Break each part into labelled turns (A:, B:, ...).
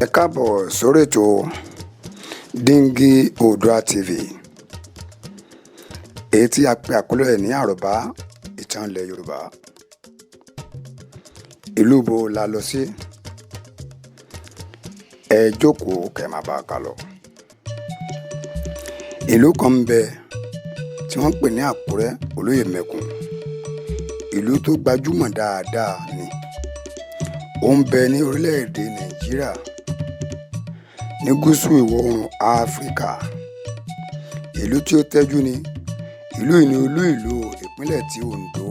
A: Ẹ káàbọ̀ sórí ètò Díngí Oòduà TV, èyí tí a pe àkọlé rẹ̀ ní àròbá ìtàn ilẹ̀ Yorùbá. Ìlú bo la lọ sí? Ẹ jókòó kẹ́ máa bá a kà lọ. Ìlú kan ń bẹ tí wọ́n ń pè ní Àkúrẹ́ Olóyèmẹkùn. Ìlú tó gbajúmọ̀ dáadáa ni. Ó ń bẹ ní orílẹ̀-èdè Nàìjíríà ní gúúsù ìwọ̀ oòrùn Áfíríkà. Ìlú tí ó tẹ́jú ni. Ìlú yìí ni olú ìlú ìpínlẹ̀ ti Oǹdó.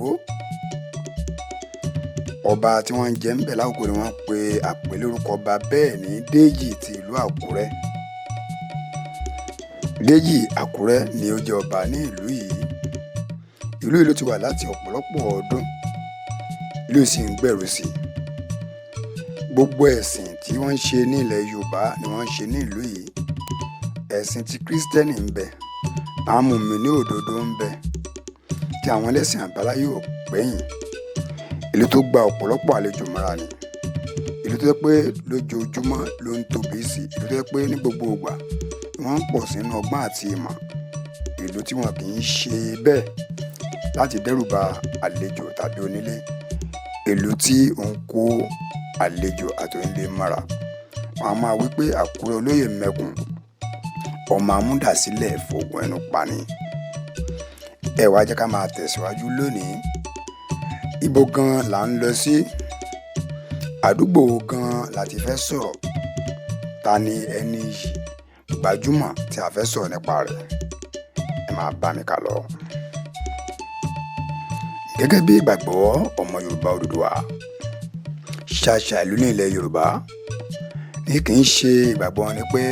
A: Ọba tí wọ́n ń jẹ ńbẹ̀ lákòókò ni wọ́n pe àpèlé orúkọ ọba bẹ́ẹ̀ ní Déjì ti ìlú Àkúrẹ́. Déjì Àkúrẹ́ ni ó jẹ́ ọba ní ìlú yìí. Ìlú yìí ló ti wà láti ọ̀pọ̀lọpọ̀ ọdún. Ìlú yìí sì ń gbèrú sí i. Gbogbo ẹ̀sìn tí wọ́n ń ṣe ní ilẹ̀ Yorùbá ni wọ́n ń ṣe ní ìlú yìí. Ẹ̀sìn ti Kírísítẹ́nì ń bẹ, àwọn mùmínì òdodo ń bẹ, tí àwọn ẹlẹ́sìn àbáláyé ò gbẹ́yìn. Ìlú tó gba ọ̀pọ̀lọpọ̀ àlejò mọ́ra ni. Ìlú tó jẹ́ pé lójoojúmọ́ ló ń tóbi sí i. Ìlú tó jẹ́ pé ní gbogbo ìgbà ni wọ́n ń pọ̀ sínú ọgbọ́n àti ìmọ̀. Ìlú tí wọn kì í ṣe bẹ́ẹ̀ láti dẹ́rù ba àlejò tàbí onílé. Ìlú tí ó ń kó àlejò àti onílé mọ́ra. Wọ́n á máa wí pé Àkúrẹ́ Olóyèmẹkùn, ọmọ amúdàsílẹ̀ fògùn ẹnu pani. Ẹ wá jẹ́ ká máa tẹ̀síwájú lónìí. Ibo gan là ń lọ sí? Àdúgbò wo gan la ti fẹ́ sọ̀rọ̀? Ta ni ẹni yìí gbajúmọ̀ tí a fẹ́ sọ̀rọ̀ nípa rẹ̀? Ẹ máa bá mi kà lọ. Gẹ́gẹ́ bí ìgbàgbọ́ ọmọ Yorùbá Odùduwà, ṣàṣà ìlú ní ilẹ̀ Yorùbá ní kì í ṣe ìgbàgbọ́ wọn ni pé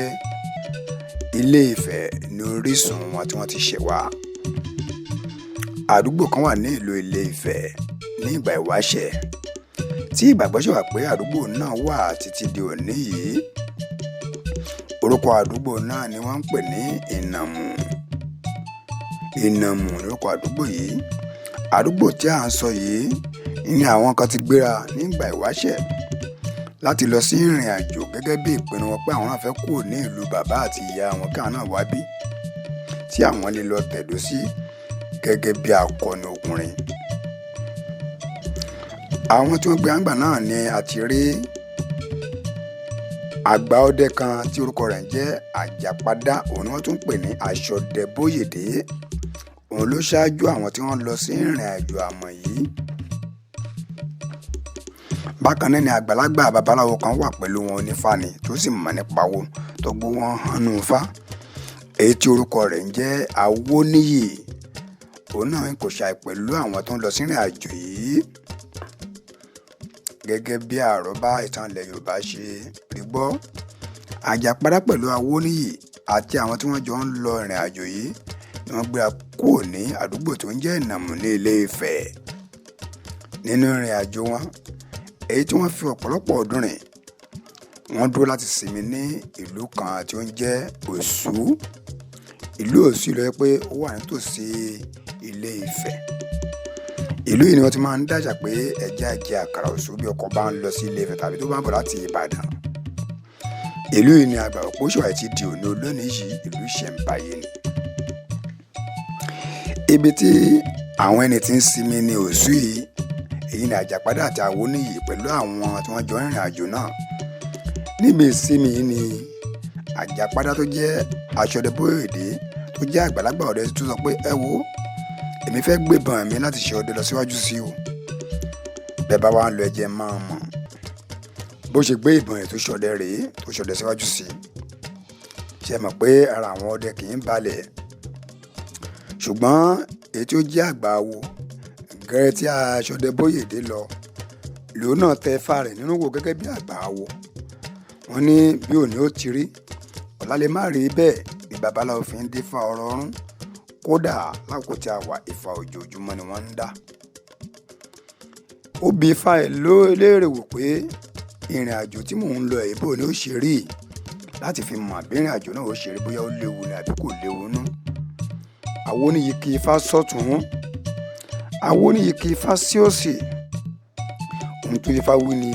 A: Ilé Ifẹ̀ ni orísun wọn tí wọ́n ti ṣẹ̀ wá. Àdúgbò kan wà ní ìlú Ilé Ifẹ̀ ní ìgbà ìwáṣẹ̀ tí ìgbàgbọ́ ṣì wà pé àdúgbò náà wà títí di òní yìí. Orúkọ àdúgbò náà ni wọ́n ń pè ní Ìnàmù. Ìnàmù ni orúkọ àdúgbò yìí. Àdúgbò tí à ń sọ yìí ní àwọn kan ti gbéra nígbà ìwáṣẹ̀ láti lọ sí ìrìn àjò gẹ́gẹ́ bí ìpinnu wọn pé àwọn náà fẹ́ kúrò ní ìlú bàbá àti ìyá wọn kí àwọn náà wá bí tí àwọn lè lọ tẹ̀dó sí gẹ́gẹ́ bí akọni ọkùnrin. Àwọn tí wọ́n gbé àgbà náà ni a ti rí àgbà ọdẹ kan tí orúkọ rẹ̀ ń jẹ́ Àjàpadà, òun ni wọ́n tún ń pè ní Aṣọdẹbóyèdé. Òun ló ṣáájú àwọn tí wọ́n lọ sí ìrìn àjò àmọ̀ yìí. Bákan náà ni àgbàlagbà babaláwo kan wà pẹ̀lú wọn, onífá ni tó sì mọ̀ nípa owó tó gbó wọn hànú Ifá, èyí tí orúkọ rẹ̀ ń jẹ́ Awóníyì. Òun náà kò ṣàì pẹ̀lú àwọn tó ń lọ sí ìrìn àjò yìí. Gẹ́gẹ́ bí àrọ́bá ìtàn ilẹ̀ Yorùbá ṣe rí gbọ́, Àjàpadà pẹ̀lú Awóníyì àti àwọn tí wọ́n jọ ń lọ ìrìn àjò yìí ni wọ́n gbéra kúrò ní àdúgbò tó ń jẹ́ Ìnàmù ní Ilé Ifẹ̀. Nínú ìrìn àjò wọn, èyí tí wọ́n fi ọ̀pọ̀lọpọ̀ ọdún rìn, wọ́n dúró láti sinmi ní ìlú kan tí ó ń jẹ́ Òṣù. Ìlú Òṣù ló jẹ́ pé ó wà nítòsí Ilé Ifẹ̀. Ìlú yìí ni wọ́n ti máa ń dáṣà pé ẹjẹ́ á jẹ àkàrà Òṣù bí ọkọ̀ bá ń lọ sí Ilé Ifẹ̀ tàbí tó bá ń bọ̀ láti Ìbàdàn. Ìlú yìí ni àgbà òpó ṣùwà tí di òní olónìí yìí, ìlú ìṣẹ̀ǹbáyé ni. Ibi tí àwọn ẹni tí ń sinmi ní Òṣù yìí, èyí ni Àjàpadà àti Awóníyì pẹ̀lú àwọn tí wọ́n jọ ń rìnrìn àjò náà. Níbi ìsinmi yìí ni Àjàpadà tó jẹ́ Aṣọdẹbóyèdé tó jẹ́ àgbàlagbà ọdẹ tó sọ pé ẹ wo, èmi fẹ́ gbébọn mi láti ṣe ọdẹ lọ síwájú sí o. Bẹ́ẹ̀ bá wá ń lọ, ẹjẹ́ máa mọ̀. Bó ṣe gbé ìbọn rẹ̀ tó ṣọdẹ rèé, tó ṣọdẹ síwájú sí i. Ṣé ẹ mọ̀ pé ara àwọn ọdẹ kì í balẹ̀? Ṣùgbọ́n èyí tí ó jẹ́ àgbà awo gẹ́rẹ́ tí Aṣọdẹbóyèdé lọ, lòun náà tẹ ifá rẹ̀ nínú wò gẹ́gẹ́ bí àgbà awo. Wọ́n ní bí òní ó ti rí, ọ̀la lè má rí bẹ́ẹ̀ bí babaláwo fi ń dífá ọ̀rọ̀ ọ̀run. Kódà lákòókò tí a wà, Ifá ojoojúmọ́ ni wọ́n ń dá. Ó bi ifá ẹ̀ léèrè wò pé ìrìn àjò tí mò ń lọ yìí, bó ni ó ṣe rí, láti fi mọ̀ bí ìrìn àjò náà ó ṣe rí, bóyá ó léwu ni àbí kò léwu nú. Awóníyì kí ifá sọ́tún, Awóníyì kí ifá sí òsì. Ohun tí ifá wí ni,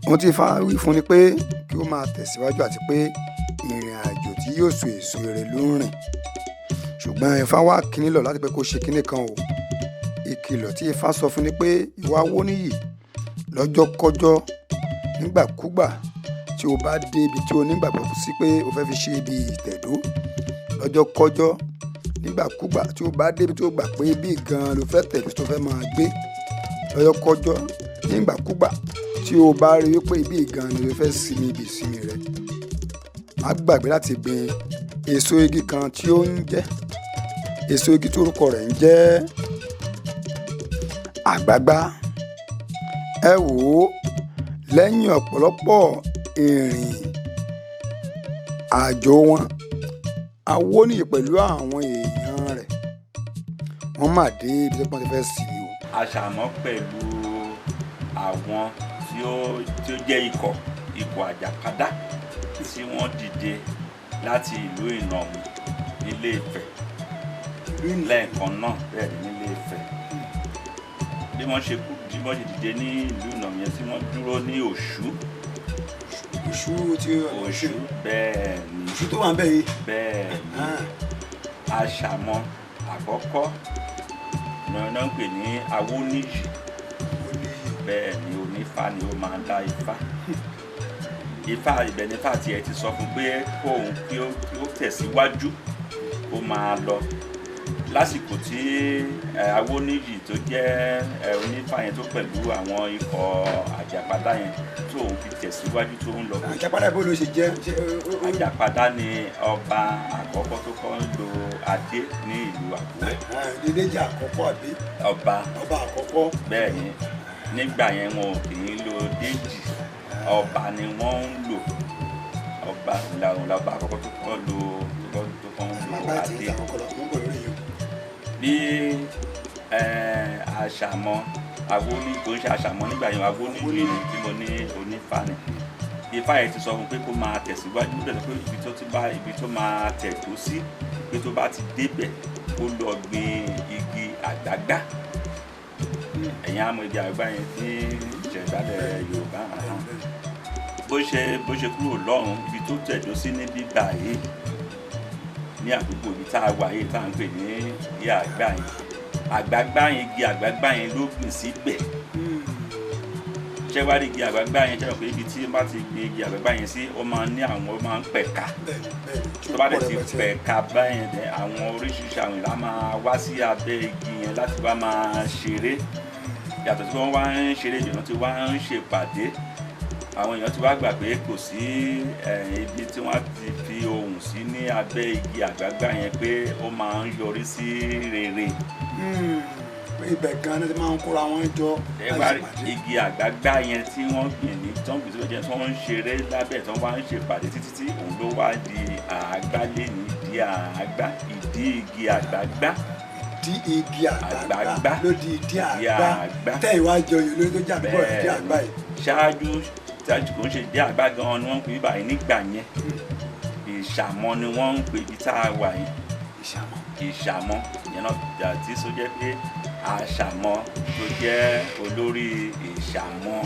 A: ohun tí ifá wí fún ni pé kí ó máa tẹ̀síwájú àti pé ìrìn àjò tí yóò so èso rere ló ń rìn. Ṣùgbọ́n Ifá wá kíní lọ láti pé kó ṣe kíní kan o. Ìkìlọ̀ tí Ifá sọ fún ni pé ìwọ Awóníyì, lọ́jọ́kọ́jọ́ nígbàkúgbà tí o bá dé ibi tí o nígbàgbọ́ sí pé o fẹ́ fi ṣe ibi ìtẹ̀dó, lọ́jọ́kọ́jọ́ nígbàkúgbà tí o bá dé ibi tí o gbà pé bí gan-an ló fẹ́ tẹ̀dó tó fẹ́ máa gbé, lọ́jọ́kọ́jọ́ nígbàkúgbà tí o bá rí wípé ibi gan-an ni o fẹ́ sinmi ibi ìsinmi rẹ, má gbàgbé láti gbin èso igi kan tí ó ń jẹ́ èso igi tí orúkọ rẹ̀ ń jẹ́ àgbágbá. Ẹ wò ó, lẹ́yìn ọ̀pọ̀lọpọ̀ ìrìn àjò wọn, Awóníyì pẹ̀lú àwọn èèyàn rẹ̀ wọ́n mà dé ibi tí wọ́n ti fẹ́ sinmi o.
B: Àṣàmọ́ pẹ̀lú àwọn tí ó jẹ́ ikọ̀ Àjàpadà tí wọ́n dìde láti ìlú Ìnàmú nílé Ifẹ̀ lẹ́ẹ̀kan náà, bẹ́ẹ̀ ni nílé Ifẹ̀. Bí wọ́n ṣe kú, bí wọ́n ṣe dìde ní ìlú Ìnàmú yẹn tí wọ́n dúró ní Òṣù.
A: Òṣù tí
B: Òṣù, bẹ́ẹ̀ ni.
A: Òṣù tó wà ń bẹ̀ yìí.
B: Bẹ́ẹ̀ ni. Àṣàmọ́ àkọ́kọ́ náà ń pè ní Awóníyì. Bẹ́ẹ̀ ni, onífá ni ó máa ń dá ifá. Ifá ibẹ̀ nífá tiẹ̀ ti sọ fún pé kóun kí ó tẹ̀síwájú kó máa lọ. Lásìkò tí Awóníyì tó jẹ́ onífá yẹn tó pẹ̀lú àwọn ikọ̀ Àjàpadà yẹn tó òun fi tẹ̀síwájú tó ń lọ.
A: Àjàpadà bó ló ṣe jẹ́?
B: Àjàpadà ni ọba àkọ́kọ́ tó kọ́ ń lo adé ní ìlú Àkúrẹ́.
A: Dédéjì àkọ́kọ́ àbí?
B: Ọba
A: àkọ́kọ́.
B: Bẹ́ẹ̀ ni, nígbà yẹn wọn ò kì í lo déjì, ọba ni wọ́n ń lò. Ọba làwọn làbà àkọ́kọ́ tó kọ́ lo tó kọ́ ń lo adé. Bí Àṣàmọ́ Awóní tó ń ṣe Àṣàmọ́ nígbà yẹn, Awóníyì ni tí mo ní onífá ni. Ifá yẹn ti sọ fún pé kó máa tẹ̀síwájú, ó dẹ̀ sọ pé ibi tó ti bá ibi tó máa tẹ̀dó sí, pé tó bá ti débẹ̀ kó lọ gbin igi àgbágbá. Ẹ̀yin á mọ igi àgbágbá yẹn ní ìṣẹ̀dálẹ̀ Yorùbá. Bó ṣe kúrò lọ́run, ibi tó tẹ̀dó sí níbí báyìí ní àdúgbò ibi tá a wà yìí tá à ń pè ní ìyá àgbà yẹn, àgbàgbà yẹn, igi àgbàgbà yẹn ló gbìn síbẹ̀. Ṣé wá rí igi àgbàgbà yẹn, ṣé wọ́n pé ibi tí wọ́n bá ti gbin igi àgbàgbà yẹn sí, ó máa ń ní àwọn, ó máa ń pẹ̀ka. Tó bá dẹ̀ ti pẹ̀ka báyẹn dẹ̀, àwọn oríṣiríṣi àwọn ìlà máa wá sí abẹ́ igi yẹn láti wá máa ṣeré. Yàtọ̀ tí wọ́n wá ń ṣeré, ìjọba tí wọ́n ń ṣèpàdé, àwọn èèyàn ti wá gbà pé kò sí ibi tí wọ́n ti fi ohùn sí ní abẹ́ igi àgbàgbà yẹn pé ó máa ń yọrí sí rere.
A: Ibẹ̀ gan-an ti máa ń kóra wọn jọ láti ṣèpàdé.
B: Igi àgbàgbà yẹn tí wọ́n gbìn ní tí wọ́n gbìn síbẹ̀ jẹ́ tí wọ́n ń ṣeré lábẹ́ tí wọ́n wá ń ṣèpàdé títí tí òun ló wá di àágbá lé ní ìdí àágbá, ìdí igi àgbàgbà.
A: Ìdí igi àgbàgbà ló di ìdí àgbà tẹ́ ìwà jọyọ̀ lórí tó jẹ́ àdúgbò ìdí àgbà yìí.
B: Ṣáájú kò ń ṣe ìdí àgbà gan-an ni wọ́n ń pè báyìí nígbà yẹn. Ìṣàmọ́ ni wọ́n ń pè ibi tá a wà yìí. Ìṣàmọ́ ìyẹn náà tí ó jẹ́ pé Àṣàmọ́ tó jẹ́ olórí Ìṣàmọ́.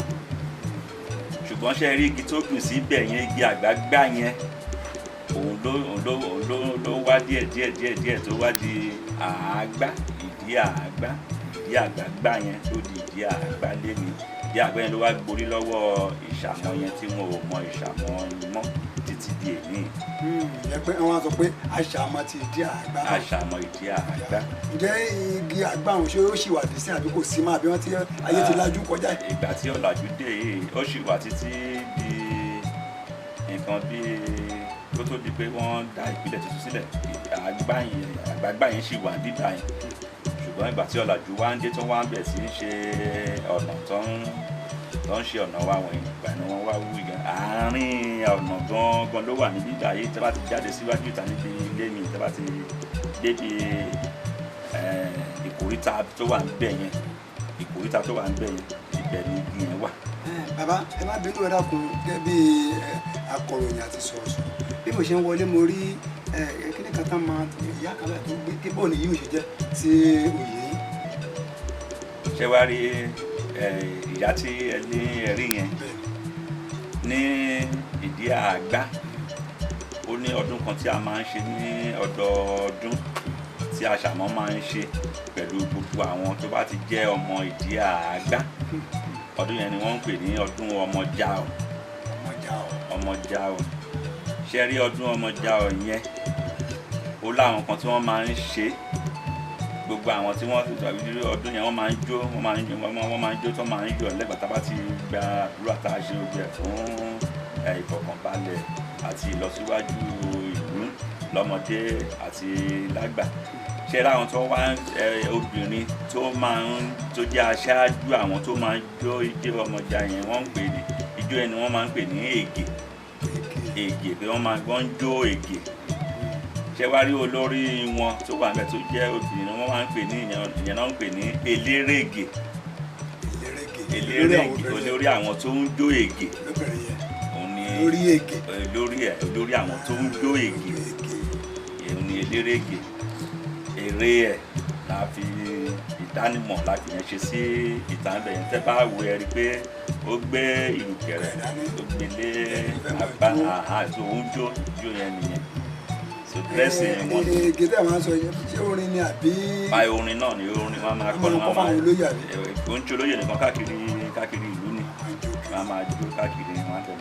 B: Ṣùgbọ́n ṣe rí igi tó gbìn síbẹ̀ yẹn, igi àgbàgbà yẹn, òun ló wá díẹ̀ díẹ̀ díẹ̀ díẹ̀ tó wá di àágbá, ìdí àágbá, ìdí àgbàgbà yẹn ló di ìdí àágbá léni. Ìdí àgbà yẹn ló wá gborí lọ́wọ́ Ìṣàmọ́ yẹn tí wọn ò mọ Ìṣàmọ́ mọ́ títí di èní.
A: Ìyẹn pé wọ́n á sọ pé Àṣàmọ́ ti ìdí àgbà.
B: Àṣàmọ́ ìdí àgbà.
A: Ǹjẹ́ igi àgbà ọ̀hún ṣé ó ṣì wà dé sí àbí kò sí mọ́, àbí wọ́n ti ayé ti lajú kọjá?
B: Ìgbà tí ọ̀làjú dé yìí, ó ṣì wà títí di nǹkan bíi kó tó di pé wọ́n dá ìpìlẹ̀ tuntun sílẹ̀. Àgbàgbà yẹn ṣì wà nígbà yẹn. Ṣùgbọ́n ìgbà tí ọ̀làjú wá ń dé tó wá ń bẹ̀ sí í ṣe ọ̀nà tó ń ṣe ọ̀nà wa wọ̀nyí, ìgbà ni wọ́n wá wú igi. Àárín ọ̀nà gangan ló wà níbí ìgbà yìí. Tí a bá ti jáde síwájú ìta níbi ilé mi, tí a bá ti débi ìkóríta tó wà níbẹ̀ yẹn, ìkóríta tó wà níbẹ̀ yẹn, ibẹ̀ ni igi yẹn wà.
A: Bàbá, ẹ má bínú, ẹ dákun, gẹ́gẹ́ bí akọ̀ròyìn àti sọ̀rọ̀sọ̀rọ̀, bí mo ṣe ń wọlé mo rí kíní kan tán máa ìyá kan báyìí tó gbé kí bóun yìí ò ṣe jẹ́ sí òye yìí.
B: Ṣé wàá rí ìyá tí ẹ ní ẹrí yẹn, Ní ìdí àgbá, ó ní ọdún kan tí a máa ń ṣe ní ọdọọdún tí àṣàmọ́ máa ń ṣe pẹ̀lú gbogbo àwọn tó bá ti jẹ́ ọmọ ìdí àgbá. Ọdún yẹn ni wọ́n ń pè ní ọdún ọmọjà o.
A: Ọmọjà o.
B: Ọmọjà o. Ṣe rí ọdún ọmọjà o yẹn, ó láwọn kan tí wọ́n máa ń ṣe. Gbogbo àwọn tí wọ́n ọdún yẹn, wọ́n máa ń jó, wọ́n máa ń jó, wọ́n máa ń jó tó máa ń yọ̀ lẹ́gbàá tá a bá ti gba àdúrà tá a ṣe ojú ẹ̀ fún ìfọ̀kànbalẹ̀ àti ìlọsíwájú ìlú lọ́mọdé àti lágbà. Ṣe láwọn tó wá obìnrin tó máa ń tó jẹ́ aṣáájú àwọn tó máa ń jó ijó ọmọjà yẹn, wọ́n ń pè ní ijó yẹn ni wọ́n máa ń pè ní ègè. Ègè pé wọ́n máa ń jó ègè. Ṣé wá rí olórí wọn tó wà níbẹ̀ tó jẹ́ obìnrin, wọ́n máa ń pè ní ìyẹn náà ń pè ní elérégè. Elérégè, olórí àwọn tó ń jó ègè. Òun ni
A: lórí ègè.
B: Lórí ẹ, olórí àwọn tó ń jó ègè, òun ni elérégè. Eré ẹ̀ la fi ìdánimọ̀ la fi yẹn ṣe sí ìta ńbẹ̀ yẹn. Tẹ́ bá wo ẹ rí i pé ó gbé ìrùkẹ̀rẹ̀, ó gbé lé apá àti òun jó jó yẹn nìyẹn. So dressing wọn.
A: Ègè tẹ́ máa ń sọ yẹn, ṣé orin ni àbí?
B: Báyìí, orin náà ni, orin wọn máa kọ́ ni
A: wọ́n
B: wọn máa
A: fáwọn olóyè àbí?
B: Kò ń ṣe olóyè nìkan, káàkiri káàkiri ìlú ni wọn máa jó káàkiri, wọn á tẹ̀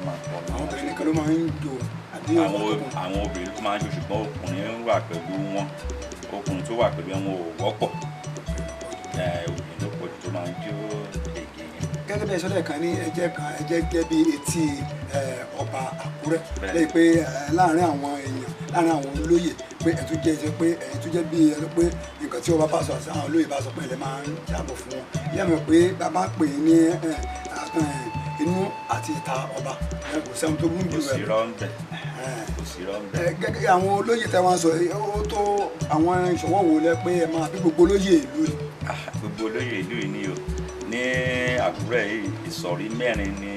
B: máa kọ́.
A: Àwọn obìnrin nìkan ló máa ń jó àbí?
B: Àwọn obìnrin ló máa ń jó, ṣùgbọ́n ọkùnrin wà pẹ̀lú wọn. Ọkùnrin tó wà pẹ̀lú wọn ò wọ́pọ̀. Obìnrin ló pọ̀jù tó máa ń jó ègè yẹn.
A: Gẹ́gẹ́ bí ẹ sọ lẹ́ẹ̀kan ní ẹjẹ́ kan, ẹjẹ́ gẹ́gẹ́ bí etí ọba Àkúrẹ́, lẹ́yìn pé láàrin àwọn èèyàn, láàrin àwọn olóyè, pé ẹ̀ tún jẹ́ pé ẹ̀ tún jẹ́ bí ẹ pé nǹkan tí ọba bá sọ àti àwọn olóyè bá sọ pé ẹ lè máa ń jábọ̀ fún wọn. Ìyá mi pé bàbá pè é ní inú àti ìta ọba, kò sẹ́wọ́n tó burú jù
B: rẹ̀. Kò sí rọ́ńbẹ́, kò sí rọ́ńbẹ́.
A: Gẹ́gẹ́ àwọn olóyè tẹ́ wọ́n sọ, ó tó àwọn ìṣọwọ́ wo lẹ pé ẹ máa bí gbogbo olóyè ìlú ni?
B: Gbogbo olóyè ìlú yìí ni o. Ní Àkúrẹ́ yìí, ìsọ̀rí mẹ́rin ni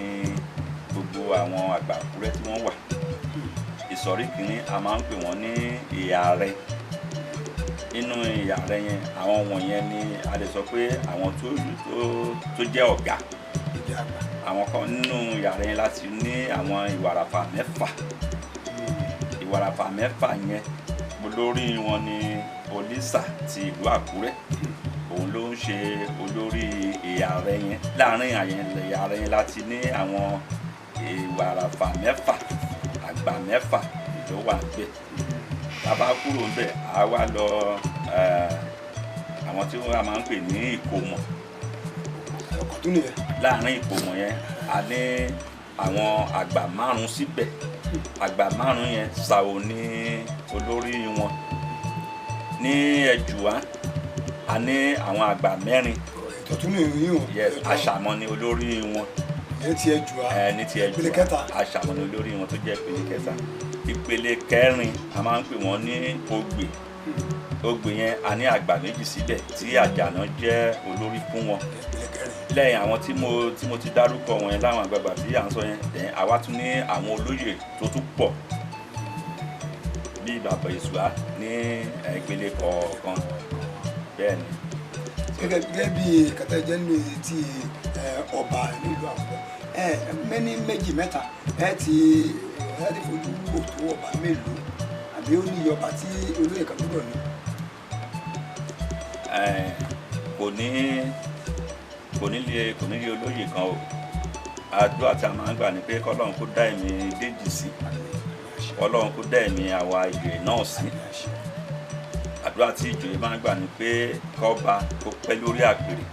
B: gbogbo àwọn àgbà Àkúrẹ́ tí wọ́n wà. Ìsọ̀rí kìíní, a máa ń pè wọ́n ní ìyàrá. Nínú ìyàrá yẹn, àwọn wọ̀nyẹn ni a lè sọ pé àwọn tó jẹ́ ọ̀gá àwọn kan nínú ìyàrá yẹn. Láti ní àwọn ìwàràfà mẹ́fà. Ìwàràfà mẹ́fà yẹn, olórí wọn ni Olísà ti ìlú Àkúrẹ́. Òun ló ń ṣe olórí ìyàrá yẹn. Láàrin ìyàrá yẹn láti ní àwọn ìwàràfà mẹ́fà, àgbà mẹ́fà ló wà níbẹ̀. Tá bá kúrò níbẹ̀, a wá lọ àwọn tí wọ́n máa ń pè ní ìkòmọ̀. Láàrin ìkòmọ̀ yẹn, a ní àwọn àgbà márùn síbẹ̀. Àgbà márùn yẹn, Sàó ní olórí wọn. Ní Ẹ̀jùwá, a ní àwọn àgbà mẹ́rin. Yes, Àṣàmọ́ ní olórí wọn.
A: Ní ti Ẹ̀jùwá.
B: Ní ti Ẹ̀jùwá, Àṣàmọ́ ní olórí wọn tó jẹ́ ìpele kẹta. Ìpele kẹrin, a máa ń pè wọ́n ní Ogbè. Ogbè yẹn, a ní àgbà méjì síbẹ̀ tí Àjànà jẹ́ olórí fún wọn. Lẹ́yìn àwọn tí mo ti dárúkọ wọn yẹn, láwọn àgbààgbà tí à ń sọ yẹn, then àwa tún ní àwọn olóyè tó tún pọ̀ bíi bàbá Ìṣúà ní ìpele kọ̀ọ̀kan. Bẹ́ẹ̀ ni.
A: Gẹ́gẹ́ bí kàtà jẹ́ nínú etí ọba nílùú Àkúrẹ́, ẹ mẹ́ni méjì mẹ́ta, ẹ ti fojú wò tó ọba mélòó, àbí ó ní iye ọba tí olóyè kan gbọ́dọ̀ ní?
B: Kò ní lé olóyè kan o. Àdúrà tí a máa ń gbà ní pé kọ́lọ́run kó dá ẹ̀mí Déjì sí, kọ́lọ́run kó dá ẹ̀mí àwa ìjòyè náà sí. Àdúrà tí ìjòyè máa ń gbà ní pé kọ́ba kó pẹ́ lórí àpèrè.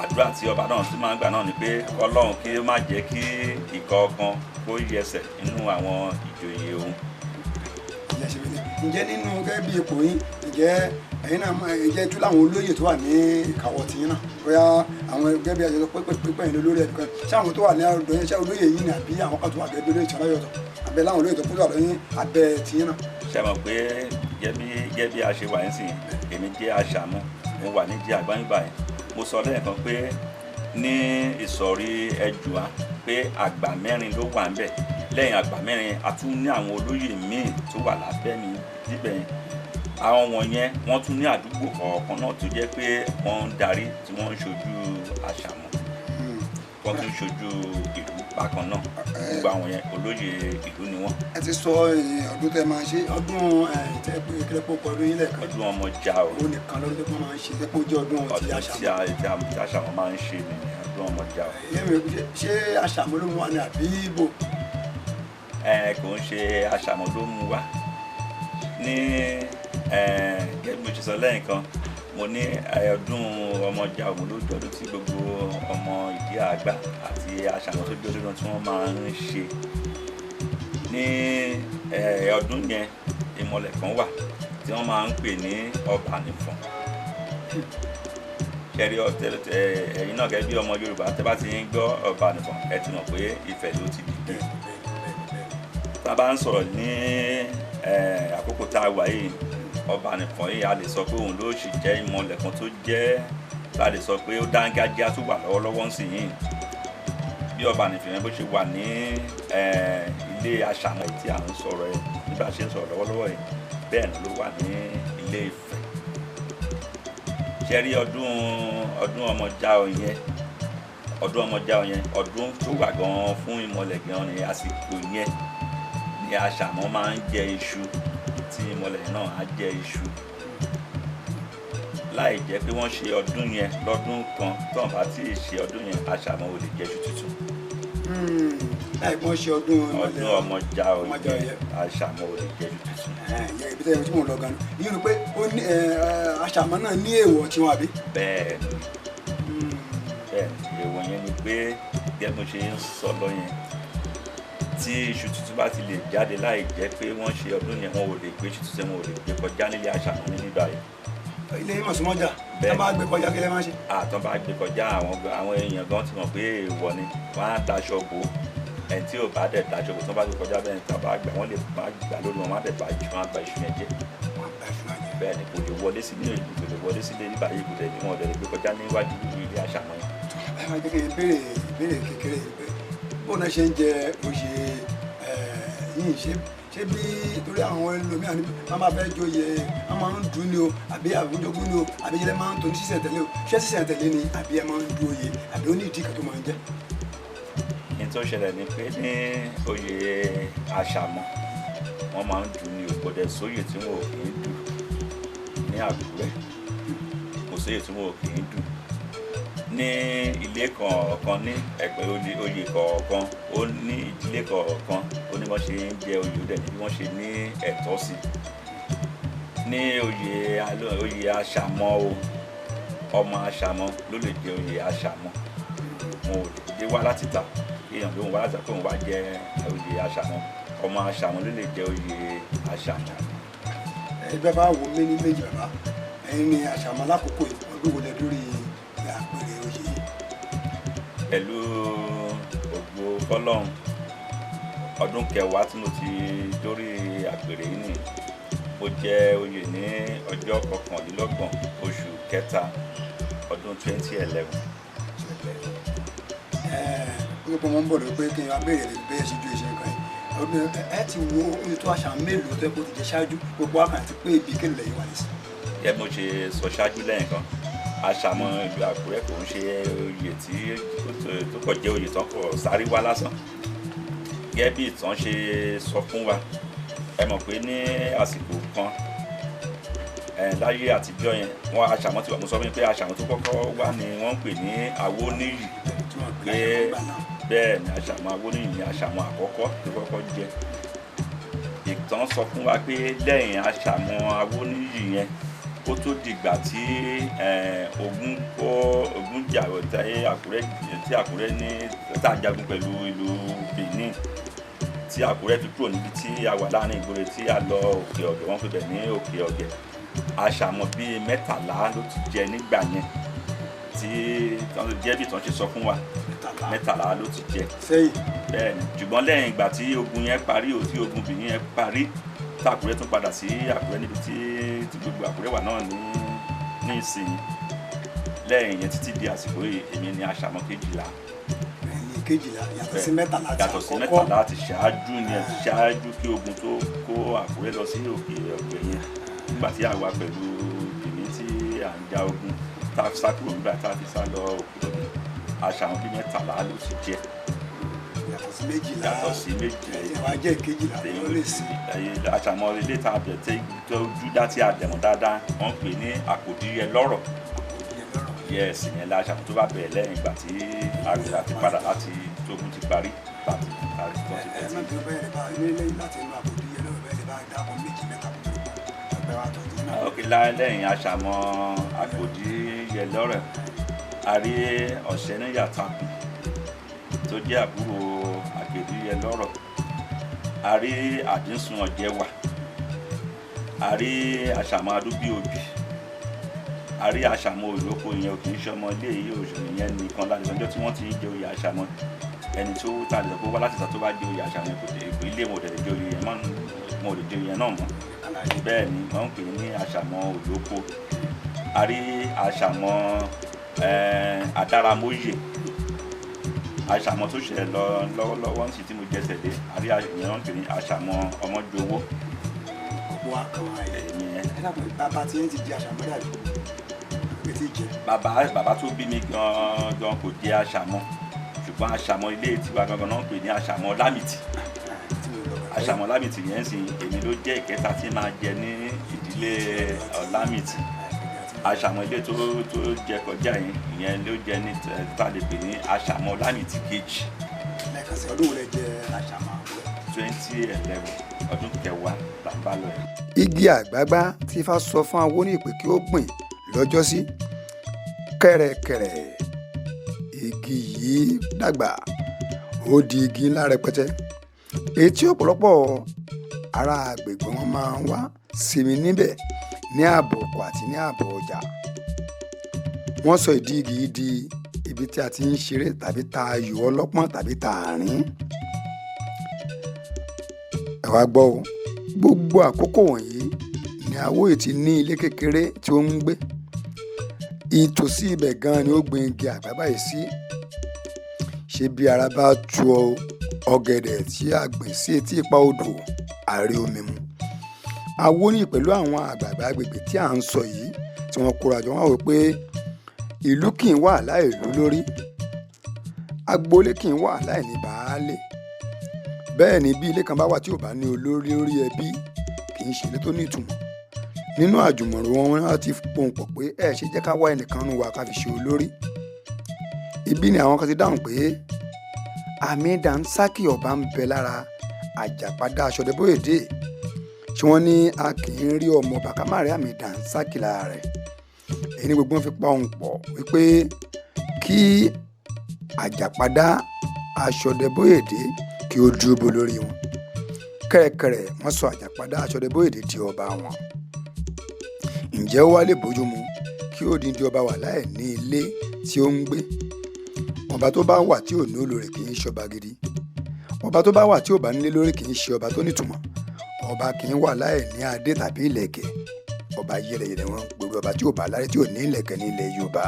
B: Àdúrà tí ọba náà tún máa ń gbà náà ni pé kọ́lọ́run kí ó má jẹ́ kí ìkọ̀ọ̀kan kó yẹsẹ̀ nínú àwọn ìjòyè òun.
A: Ǹjẹ́ nínú gẹ́gẹ́ bí ipò yín, ǹjẹ́ ẹ̀yin náà ǹjẹ́ tú láwọn olóyè tó wà ní ìkàwọ́ tiyín náà, bóyá àwọn gẹ́gẹ́ bí àjọṣọ pẹ́pẹ́ pẹ́pẹ́ yìí lórí ẹ̀dùn kan, ṣé àwọn tó wà ní ọ̀dọ̀ yẹn, ṣé olóyè yín ni, àbí àwọn kan tó wà gẹ́gẹ́ bí olóyè tí wọ́n yọ̀tọ̀, àbẹ́ láwọn olóyè tó kó tó wà lọ́yìn abẹ́ tiyín náà?
B: Ṣe mọ̀ pé gẹ́gẹ́ bí a ṣe wà nísìnyí, èmi jẹ́ Àṣàmú, mo wà ní jẹ́ àgbáyìnbá yẹn. Mo sọ lẹ́ẹ̀kan pé ní ìsọ̀rí Ẹ̀jùwá pé àgbà mẹ́rin ló wà ńbẹ̀. Lẹ́yìn àgbà mẹ́rin, a tún ní àwọn olóyè míì tó wà lábẹ́ mi níbẹ̀ yẹn. Àwọn wọ̀nyẹn, wọ́n tún ní àdúgbò kọ̀ọ̀kan náà tó jẹ́ pé wọ́n ń darí, tí wọ́n ń ṣojú Àṣàmú. Wọ́n tún ṣojú ìlú bákan náà. Gbogbo àwọn yẹn, olóyè ìlú ni wọ́n.
A: Ẹ ti sọ ọdún tẹ máa ṣe, ọdún tẹ pé kílẹ̀pọ̀ pọ̀ ọdún yín lẹ́ẹ̀kan.
B: Ọdún ọmọjà o.
A: Ó nìkan lọ́dún tó máa ń ṣe tẹ́pọ̀ jẹ́ ọdún ti
B: ọdún tí
A: Àṣàmọ̀.
B: Tí Àṣàmọ̀ máa ń ṣe nìyẹn, ọdún ọmọjà o.
A: Ìyẹn mi, ṣé Àṣàmọ̀ ló mú wa ni àbí ibo?
B: Ẹ kò ń ṣe Àṣàmọ̀ ló mú wa ní. Gẹ́gẹ́ bí mo ṣe sọ lẹ́yìn kan, mo ní ọdún ọmọjà òun ló jọdún tí gbogbo ọmọ ìdí àgbà àti Àṣàmọ̀ tó jọdún náà tí wọ́n máa ń ṣe ní ọdún yẹn. Ìmọ̀lẹ̀ kan wà tí wọ́n máa ń pè ní Ọbànìfọ̀n. Ṣẹ́rí, ẹ̀yin náà gẹ́gẹ́ bí ọmọ Yorùbá, tẹ́ bá ti ń gbọ́ Ọbànìfọ̀n, ẹ ti mọ̀ pé Ifẹ̀ ló ti dìde. Tá a bá ń sọ̀rọ̀ ní àkókò tá a wà yìí, Ọbànìfọ̀n yìí, a lè sọ pé òun ló sì jẹ́ ìmọ̀lẹ̀ kan tó jẹ́ tá a lè sọ pé ó dángájíá tó wà lọ́wọ́lọ́wọ́ ńsìnyìí. Bí Ọbànìfọ̀n yẹn bó ṣe wà ní ilé Àṣàmọ̀ tí à ń sọ̀rọ̀ ẹ̀ nígbà ṣe ń sọ̀rọ̀ lọ́wọ́lọ́wọ́ yìí, bẹ́ẹ̀ ló wà ní Ilé Ifẹ̀. Ṣe rí ọdún ọmọjà yẹn, ọdún ọmọjà yẹn, ọdún tó wà gan-an fún ìmọ̀lẹ̀ gan-an ní àsìkò yẹn ni Àṣàmọ̀ máa ń jẹ iṣu, tí ìmọ̀lẹ̀ náà á jẹ iṣu. Láì jẹ́ pé wọ́n ṣe ọdún yẹn lọ́dún kan, tọ́n bá tí ì ṣe ọdún yẹn, Àṣàmọ̀ ò lè jẹ iṣu tuntun.
A: Láì pọ́n ṣe ọdún
B: ọdún ọmọjà
A: ọmọjà
B: yẹn
A: yẹn.
B: Àṣàmọ̀ ò lè jẹ iṣu tuntun.
A: Ìyẹn ibi tẹ́lẹ̀ tí mò ń lọ gan-an ìyẹn ni pé ó ní Àṣàmọ̀ náà ní èèwọ̀ tiwọn, àbí?
B: Bẹ́ẹ̀ ni, bẹ́ẹ̀ ni. Èèwọ̀ yẹn ni pé gẹ́gẹ́ bí mo ṣe ń sọ lọ yẹn, tí iṣu tuntun bá ti lè jáde láì jẹ́ pé wọ́n ṣe ọdún yẹn, wọn ò lè gbé iṣu tuntun, wọn ò lè gbé kọjá nílé Àṣàmọ̀ ní bíbá yìí.
A: Ilé yìí mọ̀sánmọ́jà.
B: Bẹ́ẹ̀.
A: Tá bá gbé kọjá, kí lẹ máa ṣe?
B: Àtọ́ bá gbé kọjá, àwọn èèyàn gan ti mọ̀ pé èèwọ̀ ni, wọ́n á daṣọ bò ó. Ẹni tí ò bá dẹ̀ daṣọ bò, tó bá gbé kọjá bẹ́ẹ̀, tó bá gbà, wọ́n lè má gbà lórí wọn, wọ́n á dẹ̀ bá iṣu, wọ́n á ba iṣu yẹn jẹ́.
A: Wọ́n á gba iṣu náà jẹ.
B: Bẹ́ẹ̀ ni, kò lè wọlé sí ní ìlú, kò lè wọlé sílé nígbà yìí, kò dẹ̀ ní wọn ò dẹ̀ lè gbé kọjá níwájú ilé Àṣàmọ̀ yẹn.
A: Ẹ máa jẹ́ kí n béèrè ìbéèrè kékeré yìí pé bóun náà ṣe ń jẹ oyè yìí, ṣé bí torí àwọn ẹlòmíràn ní wọ́n máa fẹ́ joyè, wọ́n máa ń dùn ní o, àbí àbújogún ní o, àbí ilẹ̀ máa ń tó ní sísẹ̀ntẹ̀lé o? Ṣé sísẹ̀ntẹ̀lé ni, àbí ẹ máa ń du oyè, àbí ó ní ìdí kan tó máa ń jẹ́?
B: Ní tó ṣẹlẹ̀ ni pé ní oyè Àṣàmọ̀, wọ́n máa ń dùn ní o. Kò dẹ̀ sóyè tí wọn ò kì í dù ní Àkúrẹ́, kò sóyè tí wọn ò kì í dù ní ilé kọ̀ọ̀kan, ní ẹgbẹ́ oyè kọ̀ọ̀kan, ó ní ìdílé kọ̀ọ̀kan, ó ní wọ́n ṣe ń jẹ oyè, ó dẹ̀ ní bí wọ́n ṣe ní ẹ̀tọ́ sí ní oyè Àṣàmọ̀ o. Ọmọ Àṣàmọ̀ ló lè jẹ oyè Àṣàmọ̀. Wọn ò lè dé wá láti ta èèyàn ló ń wá láti ta pé òun wá jẹ oyè Àṣàmọ̀. Ọmọ Àṣàmọ̀ ló lè jẹ oyè Àṣàmọ̀.
A: Ẹgbẹ́ bá wo mí ní méjì, bàbá, ẹ̀yin ni Àṣàmọ̀ lákòókò yìí. Ọdún wo lẹ dórí àpèrè oyè yìí?
B: Pẹ̀lú ògo fọlọ́run, ọdún 10 tí mo ti dórí àpèrè yìí nì. Mo jẹ oyè ní ọjọ́ 29 oṣù kẹta ọdún 2011.
A: Ó pé wọ́n ń bọ̀ lórí pé kí n wá béèrè lè bẹ́ẹ̀ ṣe ju ìṣe nǹkan yìí. Ọdún ẹ ti wo oye tó àṣà mélòó tó yẹ kó ti jẹ ṣáájú gbogbo àkàn àti pé ibi kéèlú lẹ́yìn wà nísìn?
B: Gẹ́gẹ́ bí mo ṣe sọ ṣáájú lẹ́yìn kan, Àṣàmọ̀ ìlú Àkúrẹ́ kò ń ṣe oyè tí tó kọ̀ jẹ́ oyè tán kọ̀ sáré wá lásán. Gẹ́gẹ́ bí ìtàn ṣe sọ fún wa, ẹ mọ̀ pé ní àsìkò kan láyé àtijọ́ yẹn, wọ́n Àṣàmọ̀ ti wà. Mo sọ fún yín pé Àṣàmọ̀ tó kọ́kọ́ wà ní wọ́n ń pè ní Awóníyì.
A: Tí wọ́n pè
B: pé
A: ní àṣàmọ̀ gbà náà.
B: Bẹ́ẹ̀ ni, Àṣàmọ̀ Awóníyì ni Àṣàmọ̀ àkọ́kọ́ tó kọ́kọ́ jẹ. Ìtàn sọ fún wa pé lẹ́yìn Àṣàmọ̀ Awóníyì yẹn, kó tó dìgbà tí ogun kó ogun jà tí Àkúrẹ́, tí Àkúrẹ́ ní tá a jagun pẹ̀lú ìlú Benin, tí Àkúrẹ́ fi kúrò níbi tí a wà láàrin ìgboro, tí a lọ Òkè Ọ̀gẹ̀, wọ́n pè bẹ̀ ní Òkè Ọ̀gẹ̀, Àṣàmọ̀ bíi 13 ló ti jẹ nígbà yẹn tí jẹ́ bí ìtàn ṣe sọ fún wa.
A: 13?
B: 13 ló ti jẹ.
A: Sẹ́yìn.
B: Bẹ́ẹ̀ ni, ṣùgbọ́n lẹ́yìn ìgbà tí ogun yẹn parí o, tí ogun Benin yẹn parí, tí Àkúrẹ́ tún padà sí Àkúrẹ́ níbi tí gbogbo Àkúrẹ́ wà náà ní ìsìn, lẹ́yìn yẹn títí di àsìkò yìí, èmi ni Àṣàmọ̀ 12.
A: Ẹ̀yìn 12, yàtọ̀ sí 13 àti
B: Yàtọ̀ sí
A: àkọ́kọ́.
B: 13 ti ṣáájú yẹn, ṣáájú kí ogun tó kó Àkúrẹ́ lọ sí Òkè Ọ̀gbẹ̀ yẹn, nígbà tí àwa pẹ̀lú Benin tí à ń ja ogun, tá a fi sá kúrò nígbà tá a fi sá lọ Òkè Ọ̀gbẹ̀. Àṣàmọ̀ bíi 13 ló ti jẹ.
A: Yàtọ̀ sí 12.
B: Yàtọ̀ sí 12.
A: Ẹ̀yìn wá jẹ́ 12 ló lè sí.
B: Àṣàmọ̀ ilé tá a bẹ̀ tẹ́ tó júdá tí a dẹ̀mọ̀ dáadáa, wọ́n ń pè ní àkòdíyẹ lọ́rọ̀. Yes, ìyẹn la àṣàmọ̀ tó bá bẹ̀rẹ̀ lẹ́yìn ìgbà tí àgbẹ̀ àti padà láti tógun ti parí láti parí tó ti
A: Ẹ
B: bẹ̀rẹ̀.
A: má bínú, bẹ́ẹ̀ lè bá ilé láti inú àkòdíyẹ lọ́rọ̀, bẹ́ẹ̀ lè bá dákọ̀ méjì mẹ́ta kó tó ẹgbẹ́ wa tó ti náà.
B: Ok, lẹ́yìn àṣàmọ̀ àkòdíyẹ lọ́rọ̀, a rí Ọ̀ṣẹ́níyàtakùn tó jẹ́ àbúrò àkòdíyẹ lọ́rọ̀, a rí Àdínsùn Ọ̀jẹ̀wà, a rí àṣàmọ̀ Adúbíobì, a rí àṣàmọ̀ Òyòkó. Ìyẹn ò kì í ṣọmọ ilé yìí, oṣù ìyẹn nìkan láti ọjọ́ tí wọ́n ti ń jẹ oyè àṣàmọ̀. Ẹni tó ta lè kó wá láti ìta tó bá jẹ oyè àṣàmọ̀ kò dé ilé wọn, ò dẹ̀ lè jẹ oyè yẹn mọ́, wọn ò lè jẹ oyè yẹn náà mọ́. Bẹ́ẹ̀ ni wọ́n ń pè ní àṣàmọ̀ Òyòkó. A rí àṣàmọ̀ Adáramóyè, àṣàmọ̀ tó ṣẹlẹ̀ lọ lọ́wọ́lọ́wọ́ ń sì tí mo jẹsẹ̀ dé. A rí ìyẹn wọ́n ń pè ní àṣàmọ̀ Ọmọjowó.
A: Ọ̀pọ̀ akàn ẹ̀.
B: Èmi yẹn.
A: Ẹ dàpọ̀, bàbá tí yẹn ti di àṣàmọ̀ dàbí pé tí jẹ.
B: Bàbá tó bí mi gan gan kò jẹ́ àṣàmọ̀, ṣùgbọ́n àṣàmọ̀ ilé tiwa gangan náà ń pè ní àṣàmọ̀ Lámìtì.
A: Tí mo lọ bàbá.
B: Àṣàmọ̀ Lámìtì yẹn ń sìn, èmi ló jẹ́ ìkẹta tí máa jẹ ní ìdílé Lámìtì. Àṣàmọ̀ ilé tó jẹ kọjá yẹn, ìyẹn ló jẹ ní tá a lè pè ní àṣàmọ̀ Lámìtì kejì.
A: Lẹ́ẹ̀kan sí, ọdún wo lẹ jẹ àṣàmọ̀ Àkúrẹ́?
B: 2011, ọdún kẹwàá là ń bá lọ yìí.
A: Igi àgbágbá tí Ifá sọ fún Awóníyì pé kí ó gbìn lọ́jọ́sí, kẹ̀rẹ̀kẹ̀rẹ̀ igi yìí dàgbà, ó di igi ńlá rẹpẹtẹ, èyí tí ọ̀pọ̀lọpọ̀ ará agbègbè wọn máa ń wá sinmi níbẹ̀ ní ààbọ̀ oko àti ní ààbọ̀ ọjà. Wọ́n sọ ìdí igi yìí di ibi tí a ti ń ṣeré tàbí ta ayò ọlọ́pọ́n tàbí ta àárín. Ẹ wá gbọ́ o, gbogbo àkókò wọ̀nyí ni Awóyè ti ní ilé kékeré tí ó ń gbé. Ìtòsí ibẹ̀ gan-an ni ó gbin igi àgbágbá yìí sí. Ṣé bí ara bá tu ọ̀gẹ̀dẹ̀ tí a gbìn sí etí ipa odò, àárẹ̀ omi mu. Awóníyì pẹ̀lú àwọn àgbààgbà agbègbè tí à ń sọ yìí tí wọ́n kóra jọ, wọ́n wò pé ìlú kì í wà láì lú lórí, agboolé kì í wà láì ní baálé. Bẹ́ẹ̀ ni bí ilé kan bá wà tí ò bá ní olórí lórí ẹbí, kì í ṣe ilé tó ní ìtumọ̀. Nínú àjùmọ̀rò wọn, wọ́n ti pohùn pọ̀ pé ẹ ṣe jẹ́ ká wá ẹnìkan nínú wa ká fi ṣe olórí. Ibi ni àwọn kan ti dáhùn pé àmì dànsákì ọba ń bẹ lára Àjàpádá Aṣọdẹbóyèdè, tí wọ́n ní a kì í rí ọmọ ọba ká má rí àmì dànsákì lára rẹ̀. Èyí ni gbogbo wọn fi pa ohùn pọ̀ wípé kí Àjàpádá Aṣọdẹbóyèdè kí ó dúró bo lórí wọn. Kẹ̀rẹ̀kẹ̀rẹ̀ wọ́n sọ Àjàpádá Aṣọdẹbóyèdè di ọba wọn. Ǹjẹ́ ó wá lè bójúmu kí odindi ọba wà láì ní ilé tí ó ń gbé? Ọba tó bá wà tí ò ní olórí kì í ṣọba gidi. Ọba tó bá wà tí ò bá nílé lórí kì í ṣe ọba tó nítumọ̀. Ọba kì í wà láì ní adé tàbí ìlẹ̀kẹ̀. Ọba yẹlẹyẹlẹ wọn gbogbo ọba tí ò bá láyé tí ò ní ìlẹ̀kẹ̀ ní ilẹ̀ Yorùbá.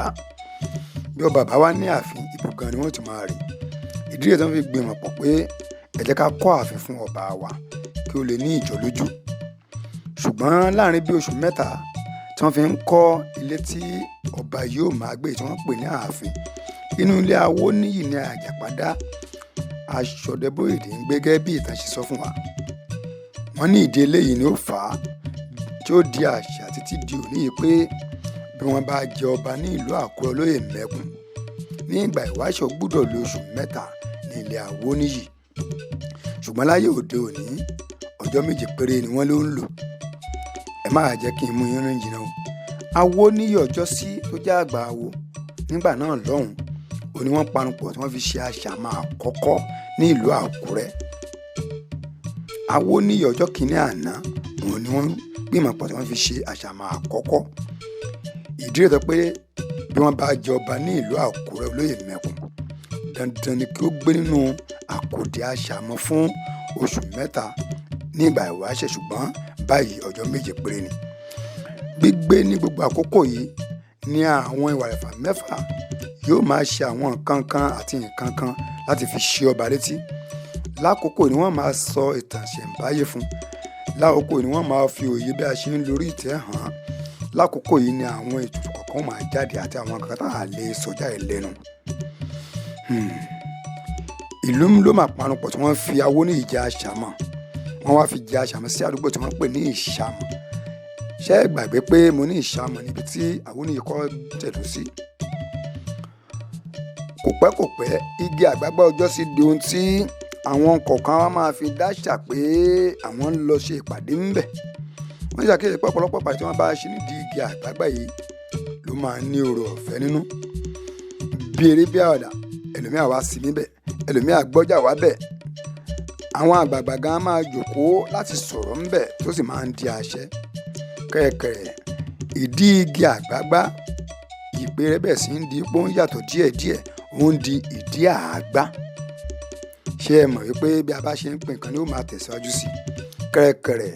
A: Bí ọba bá wà ní ààfin, ibùgàn ni wọ́n ti máa rí. Ìdí rẹ̀ tí wọ́n fi gbìmọ̀ pọ̀ pé ẹ jẹ́ ká kọ́ ààfin fún ọba wa kí ó lè ní ìjọlójú. Ṣùgbọ́n láàrin bí oṣù mẹ́ta tí wọ́n fi ń kọ́ ilé tí ọba yóò máa gbé tí wọ́n pè ní ààfin, inú ilé Awóníyì ní Àjàpádá Aṣọdẹbóyèdè ń gbé gẹ́gẹ́ bí ìtàn ṣe sọ fún wa. Wọ́n ní ìdí eléyìí ni ó fà á tí ó di àṣà títí di òní yìí pé bí wọ́n bá jẹ ọba ní ìlú Àkúrẹ́ olóyè mẹ́kùn ní ìgbà ìwáṣẹ̀, ó gbúdọ̀ lo oṣù 3 ní ilé Awóníyì. Ṣùgbọ́n láyé òde òní, ọjọ́ 7 péré ni wọ́n ló ń lò. Ẹ máa jẹ́ kí n mú yín rìn jìnnà o. Awóníyì ọjọ́sí tó jẹ́ àgbà awo nígbà náà lọ́hùn, ó ní wọ́n panupọ̀ tí wọ́n fi ṣe àṣàmọ̀ àkọ́kọ́ ní ìlú Àkúrẹ́. Awóníyì ọjọ́ kìíní àná, òun ni wọ́n gbìmọ̀ pọ̀ tí wọ́n fi ṣe àṣàmọ̀ àkọ́kọ́. Ìdí rẹ̀ tó pé bí wọ́n bá jẹ ọba ní ìlú Àkúrẹ́ olóyè mẹ́kùn, dandan ni kí ó gbé nínú àkòdì àṣàmọ̀ fún oṣù 3 ní ìgbà ìwáṣẹ̀, ṣùgbọ́n báyìí ọjọ́ 7 péré ni. Gbígbé ní gbogbo àkókò yìí ní àwọn ìwàrẹ̀fà 6 yóò máa ṣe àwọn nǹkan kan àti nǹkan kan láti fi ṣe ọba létí. Lákòókò ni wọ́n máa sọ ìtàn ìṣẹ̀ǹbáyé fún. Lákòókò ni wọ́n máa fi òye bí a ṣe ń lórí ìtẹ́ hàn án. Lákòókò yìí ni àwọn ètùtù kọ̀ọ̀kan máa jáde àti àwọn nǹkan tá a lè sọ jáde lẹ́nu. Ìlú ló máa panupọ̀ tí wọ́n fi Awóníyì jẹ Àṣàmọ̀. Wọ́n wá fi jẹ Àṣàmọ̀ sí àdúgbò tí wọ́n pè ní Ìṣàmọ̀. Ṣé ẹ gbàgbé pé mo ní Ìṣàmọ̀ níbi tí Awóníyì kọ́ tẹ̀dó sí? Kò pẹ́ kò pẹ́, igi àgbàgbà ọjọ́ sí di ohun tí àwọn kọ̀ọ̀kan wa máa fi dáṣà pé àwọn ń lọ ṣe ìpàdé ńbẹ̀. Wọ́n ṣàkíyèsí pé ọ̀pọ̀lọpọ̀ ìpàdé tí wọ́n bá ṣe nídìí igi àgbàgbà yìí ló máa ń ní oore ọ̀fẹ́ nínú. Bí eré bí àwàdà, ẹlòmíà wá sí níbẹ̀, ẹlòmíà gbọ́jà wá bẹ̀. Àwọn àgbààgbà gan máa jókòó láti sọ̀rọ̀ ńbẹ̀ tó sì máa ń di àṣẹ. Kẹ̀rẹ̀kẹ̀rẹ̀ ìdí igi àgbàgbà ìpè rẹ̀ bẹ̀ sí ń di pé ó ń yàtọ̀ díẹ̀díẹ̀, ó ń di ìdí àgbá. Ṣé ẹ mọ̀ wípé bí a bá ṣe ń pè nǹkan ni ó máa tẹ̀síwájú sí i? Kẹ̀rẹ̀kẹ̀rẹ̀